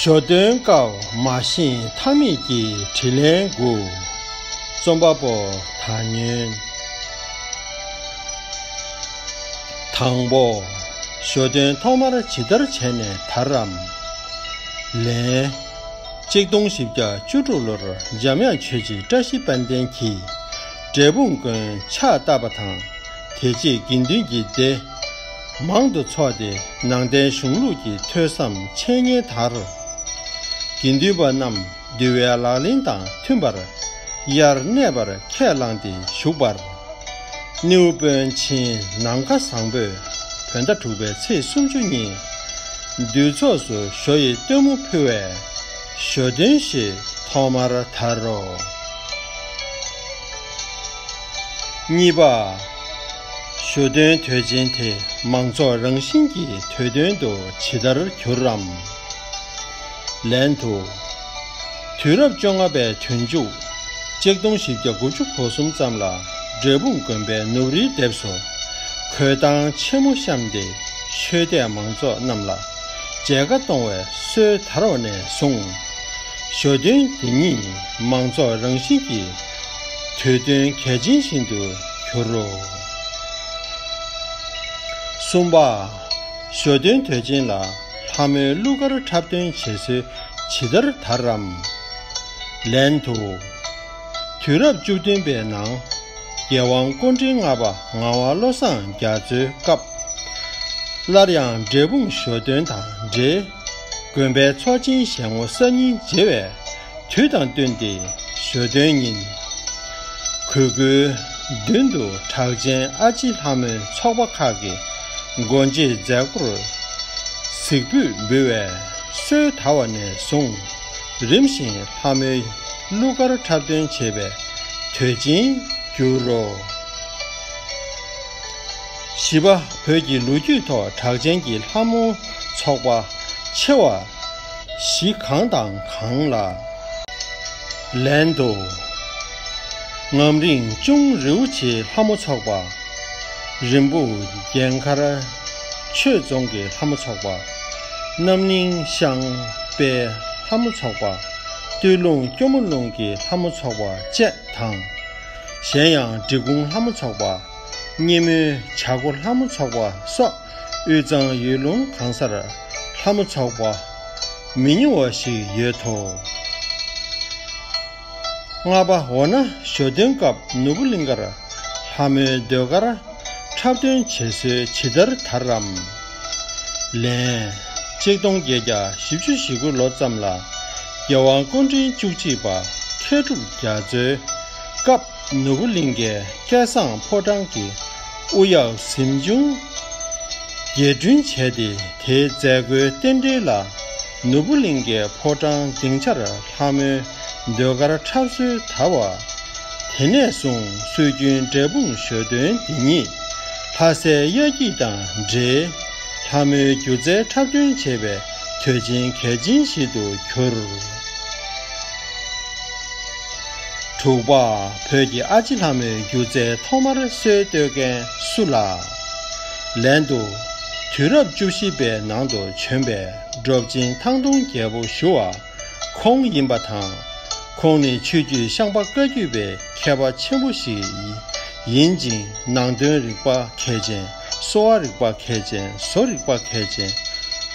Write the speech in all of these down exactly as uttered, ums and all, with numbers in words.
ཞོ་སྟོན་སྐབས་མ་ཤེས་མཐའ་མེད་ཀྱི་དྲིན་ལན་དགུ། རྩོམ་པ་པོ་ཐག་ཉོན། དང་པོ། ཞོ་སྟོན་ཐོག་མར་ཇི་ལྟར་བྱས་ནས་དར་རམ། ལན། གཅིག་སྟོང་བཞི་བརྒྱ་བཅུ་དྲུག་ལོར་འཇམ་དབྱངས་ཆོས་རྗེ་བཀྲ་ཤིས་དཔལ་ལྡན་གྱིས་འབྲས་སྤུངས་དགོན་ཕྱག་བཏབ་པ་དང་། དེ་རྗེས་དགེ་འདུན་གྱི་སྡེ་མང་དུ་འཚོགས་ཏེ་ནང་བསྟན་གཞུང་ལུགས་ཀྱི་ཐོས་བསམ་འཆད་ཉན་དར། དགེ་འདུན་པ་རྣམས་འདུལ་བའི་ལག་ལེན་དང་མཐུན་པར་དབྱར་གནས་པར་ཁས་བླངས་ཏེ་བཞུགས་པར། སྣེའུ་དཔོན་ཆེན་ནམ་མཁའ་བཟང་པོས་བོད་ཟླ་དྲུག་པའི་ཚེས་སུམ་ཅུ་ཉིན་འདུས་ཚོགས་སུ་ཞོ་ཡི་སྟོན་མོ་ཕུལ་བས་ཞོ་སྟོན་ཞེས་ཐོག་མར་དར་རོ། གཉིས་པ། ཞོ་སྟོན་དུས་ཆེན་དེ་མང་ཚོགས་རང་བཞིན་གྱི་དུས་སྟོན་དུ་ཇི་ལྟར་གྱུར་རམ། ལན་དུ། དུས་རབས་བཅོ་ལྔ་པའི་དུས་མཇུག་གཅིག་སྟོང་བཞི་བརྒྱ་དགུ་བཅུ་གོ་གསུམ་ཙམ་ལ་འབྲས་སྤུངས་དགོན་པའི་ནུབ་རིའི་ལྡེབས་སུ་གོས་ཐང་ཆེན་མོ་བཤམས་ཏེ་ཆོས་དད་མང་ཚོགས་རྣམས་ལ་མཇལ་ཁ་གཏོང་བའི་སྲོལ་དར་བ་ནས་བཟུང་། ཞོ་སྟོན་འདི་ཉིད་མང་ཚོགས་རང་བཞིན་གྱི་དུས་སྟོན་གལ་ཆེན་ཞིག་ཏུ་གྱུར་རོ། གསུམ་པ། ཞོ་སྟོན་དུས་ཆེན་ལ་ལྷ་མོའི་གླུ་གར་འཁྲབ་སྟོན་བྱེད་སྲོལ་ཇི་ལྟར་དར་རམ། ལན་དུ། དུས་རབས་བཅུ་བདུན་པའི་ནང་རྒྱལ་དབང་སྐུ་ཕྲེང་ལྔ་པ་ངག་དབང་བློ་བཟང་རྒྱ་མཚོའི་སྐབས། སླར་ཡང་འབྲས་སྤུངས་ཞོ་སྟོན་དང་འབྲེལ། དགོན་པའི་ཚོགས་ཆེན་ཞལ་ངོ་གསར་རྙིང་མཇལ་བའི་དུས་དང་བསྟུན་ཏེ་ཞོ་སྟོན་ཉིན། གུས་སྐུའི་མདུན་དུ་གྲགས་ཅན་ཨ་ཕྱི་ལྷ་མོའི་ཚོགས་པ་ཁག་གི་སྒོ་འབྱེད་མཛད་སྒོར་གཟིགས་འབུལ་འབུལ་བའི་སྲོལ་དར་བ་ནས་བཟུང་། རིམ་བཞིན་ལྷ་མོའི་གླུ་གར་འཁྲབ་སྟོན་བྱེད་པའི་དུས་ཆེན་འགྱུར་རོ། བཞི་པ། བོད་ཀྱི་ལོ་རྒྱུས་ཐོག་གྲགས་ཅན་གྱི་ལྷ་མོ་ཚོགས་པ་ཆེ་བ་བཞི་གང་དང་གང་ལགས། ལན་དུ། ངམ་རིང་ཅུང་རིའུ་ཆེའི་ལྷ་མོ་ཚོགས་པ། རིན་སྤུངས་རྒྱལ་མཁར་ཆོས་རྫོང་གི་ལྷ་མོ་ཚོགས་པ། རྣམ་གླིང་ཤང་པའི་ལྷ་མོ་ཚོགས་པ། སྟོད་ལུང་སྐྱོར་མོ་ལུང་གི་ལྷ་མོ་ཚོགས་པ་བཅས་དང་། གཞན་ཡང་འབྲི་གུང་ལྷ་མོ་ཚོགས་པ། སྙེ་མོའི་བྱ་རྒོད་ལྷ་མོ་ཚོགས་པ་སོགས་དབུས་གཙང་ཡུལ་ལུང་གང་སར་ལྷ་མོ་ཚོགས་པ་མི་ཉུང་བ་ཞིག་ཡོད་དོ། ལྔ་པ། འོ་ན་ཞོ་སྟོན་སྐབས་ནོར་བུ་གླིང་ཁར་ལྷ་མོའི་ཟློས་གར་འཁྲབ་སྟོན་བྱེད་སྲོལ་ཇི་ལྟར་དར་རམ། ལན། གཅིག་སྟོང་བརྒྱད་བརྒྱ་བཞི་བཅུ་ཞེ་དགུ་ལོ་ཙམ་ལ་རྒྱལ་དབང་སྐུ་ཕྲེང་བཅུ་གཅིག་པ་མཁས་གྲུབ་རྒྱ་མཚོའི་སྐབས་ནོར་བུ་གླིང་ཁའི་སྐལ་བཟང་ཕོ་བྲང་གི་དབུ་གཡག་གཟིམ་ཆུང་རྒྱས་སྐྲུན་བྱས་ཏེ། དེའི་མཛད་སྒོའི་རྟེན་འབྲེལ་ལ་ནོར་བུ་གླིང་ཁའི་ཕོ་བྲང་སྡིངས་ཆར་ལྷ་མོའི་ཟློས་གར་འཁྲབ་སྲོལ་དར་བ། དེ་ནས་བཟུང་སྲོལ་རྒྱུན་འབྲས་སྤུངས་ཞོ་སྟོན་འདི་ཉིད་ལྷ་སའི་དབྱར་སྐྱིད་དང་འབྲེལ། ལྷ་མོའི་སྒྱུ་རྩལ་འཁྲབ་སྟོན་བྱེད་པའི་དུས་ཆེན་གལ་ཆེན་ཞིག་ཏུ་གྱུར། དྲུག་པ། བོད་ཀྱི་ཨ་ཕྱི་ལྷ་མོའི་སྒྱུ་རྩལ་ཐོག་མར་སྲོལ་གཏོད་མཁན་སུ་ལགས། ལན་དུ། དུས་རབས་བཅུ་བཞི་པའི་ནང་དུ་བྱོན་པའི་འབྲོབ་ཆེན་ཐང་སྟོང་རྒྱལ་པོ་ཞུ་བ་ཁོང་ཡིན་པ་དང་། ཁོང་ནི་ཆོས་བརྒྱུད་ཤངས་པ་བཀའ་བརྒྱུད་པའི་མཁས་པ་ཆེན་པོ་ཞིག་ཡིན་ཅིང་། ནང་དོན་རིག་པ་མཁས་ཅན། གསོ་བ་རིག་པ་མཁས་ཅན། བཟོ་རིག་པ་མཁས་ཅན།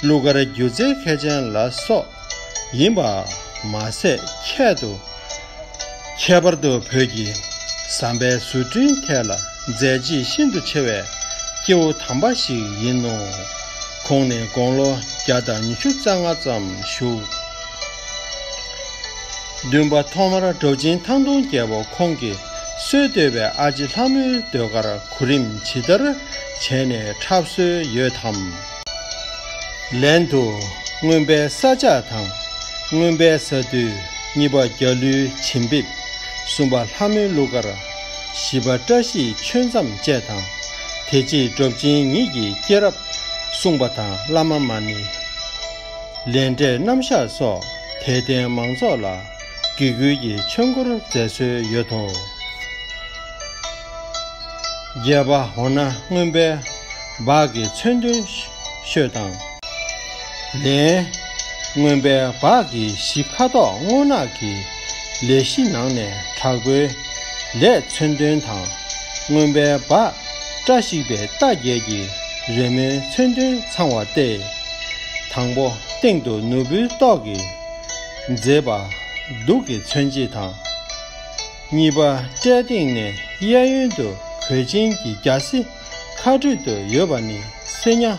གླུ་གར་སྒྱུ་རྩལ་མཁས་ཅན་ལ་སོགས་ཡིན་པ་མ་ཟད། ཁྱད་དུ་ཁྱད་པར་དུ་བོད་ཀྱི་ཟམ་པའི་བཟོ་སྐྲུན་ཐད་ལ་མཛད་རྗེས་ཤིན་ཏུ་ཆེ་བའི་སྐྱེ་བོ་དམ་པ་ཞིག་ཡིན་ནོ། ཁོང་ནི་དགུང་ལོ་བརྒྱ་དང་ཉི་ཤུ་རྩ་ལྔ་ཙམ་བཞུགས། བདུན་པ། ཐོག་མར་འབྲོབ་ཆེན་ཐང་སྟོང་རྒྱལ་པོ་ཁོང་གིས་སྲོལ་གཏོད་པའི་ཨ་ཕྱི་ལྷ་མོའི་ཟློས་གར་གོ་རིམ་ཇི་ལྟར་བྱས་ནས་འཁྲབ་སྲོལ་ཡོད་དམ། ལན་དུ། མངོན་པའི་ས་ཕྱག་དང་། མངོན་པའི་ས་འདུལ། གཉིས་པ་རྒྱ་གླུའི་བྱིན་འབེབས། གསུམ་པ་ལྷ་མོའི་གླུ་གར། བཞི་པ་བཀྲ་ཤིས་ཆོས་མཚམས་བཅས་དང་། དེ་རྗེས་འབྲོབ་ཆེན་ཉིད་ཀྱི་སྐྱེས་རབས་གསུངས་པ་དང་། བླ་མ་མ་ཎི། ལས་འབྲས་རྣམ་གཞག་སོགས་དད་ལྡན་མང་ཚོགས་ལ་དགེ་བསྐུལ་གྱི་ཆོས་འཁོར་མཛད་སྲོལ་ཡོད་དོ། བརྒྱད་པ། འོ་ན་མངོན་པའི་སྦག་གི་མཚོན་དོན་ཤོད་དང་། ལན། མངོན་པའི་བག་གི་གཞི་ཁ་དོག་སྔོ་ནག་གི་ལས་གཞི་ནང་ནས་དྲག་པོའི་ལས་མཚོན་དོན་དང་། མངོན་པའི་བག་བཀྲ་ཤིས་པའི་རྟ་བརྒྱད་ཀྱི་རོལ་མོའི་མཚོན་དོན་ཚང་བ་སྟེ། དང་པོ་སྟེང་དུ་ནོར་བུའི་ཏོག་གིས་མཛེས་པ་གདུགས་ཀྱི་མཚོན་བྱེད་དང་། གཉིས་པ་སྤྲེལ་སྟེང་ནས་གཡས་གཡོན་དུ་གོས་ཆེན་གྱི་རྒྱལ་སྲིད་ཁ་སྤྲོད་དུ་ཡོད་པ་ནི་སེར་ཉ་ཁ་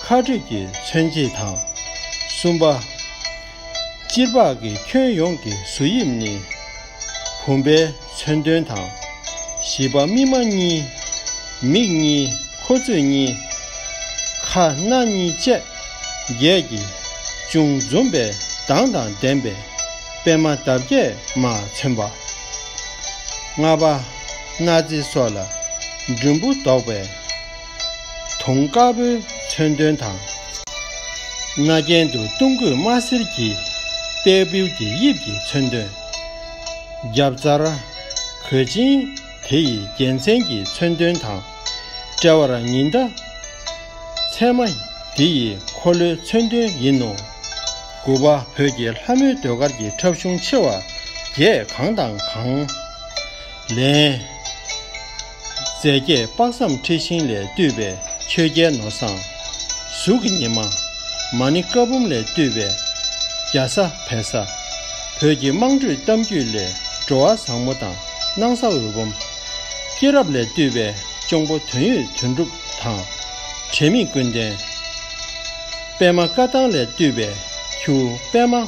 སྤྲོད་ཀྱི་མཚོན་བྱེད་དང་། གསུམ་པ། སྤྱིར་བག་གི་ཁྱོན་ཡོངས་ཀྱི་གཟུགས་དབྱིབས་ནི་བུམ་པའི་མཚོན་དོན་དང་། བཞི་པ་སྨིན་མ་གཉིས། མིག་གཉིས། ཁོ་ཚོད་གཉིས། ཁ་སྣ་གཉིས་བཅས་བརྒྱད་ཀྱིས་ཅུང་འཛུམ་པའི་མདངས་དང་ལྡན་པའི་པད་མ་འདབ་བརྒྱད་མ་མཚོན་པ། ལྔ་པ། སྣ་རྩེ་སོགས་ལ་འགྲེང་བུ་འདོགས་པའི་དུང་དཀར་པོའི་མཚོན་དོན་དང་། སྣ་གྱེན་དུ་བཏུང་ཁུག་དམར་སེར་གྱི་ཏེའུ་པིའུ་གི་དབྱིབས་ཀྱི་མཚོན་དོན། རྒྱབ་རྩར་གོས་ཆེན་དེ་ཡི་རྒྱལ་མཚན་གྱི་མཚོན་དོན་དང་། དཔྲལ་བར་ཉི་ཟླ་མཚན་མ་དེ་ཡི་འཁོར་ལོའི་མཚོན་དོན་ཡིན་ནོ། དགུ་པ། བོད་ཀྱི་ལྷ་མོའི་ཟློས་གར་གྱི་འཁྲབ་གཞུང་ཆེ་བ་བརྒྱད་གང་དང་གང་། ལན། རྫས་བརྒྱད་དཔག་བསམ་འཁྲི་ཤིང་ལས་བཏུས་པའི་ཆོས་རྒྱལ་ནོར་བཟང་། གཟུགས་ཀྱི་ཉི་མ་མ་ཎི་བཀའ་འབུམ་ལས་བཏུས་པའི་རྒྱ་བཟའ་བལ་བཟའ། བོད་ཀྱི་དམངས་ཁྲོད་གཏམ་རྒྱུད་ལས་འགྲོ་བ་བཟང་མོ་དང་སྣང་ས་འོད་འབུམ། སྐྱེས་རབས་ལས་བཏུས་པའི་གཅུང་པོ་དོན་ཡོད་དོན་གྲུབ་དང་། དྲི་མེད་ཀུན་ལྡན། པད་མ་བཀའ་ཐང་ལས་བཏུས་པའི་ཁྱེའུ་པད་མ་འོད་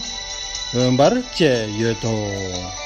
འབར་བཅས་ཡོད་དོ།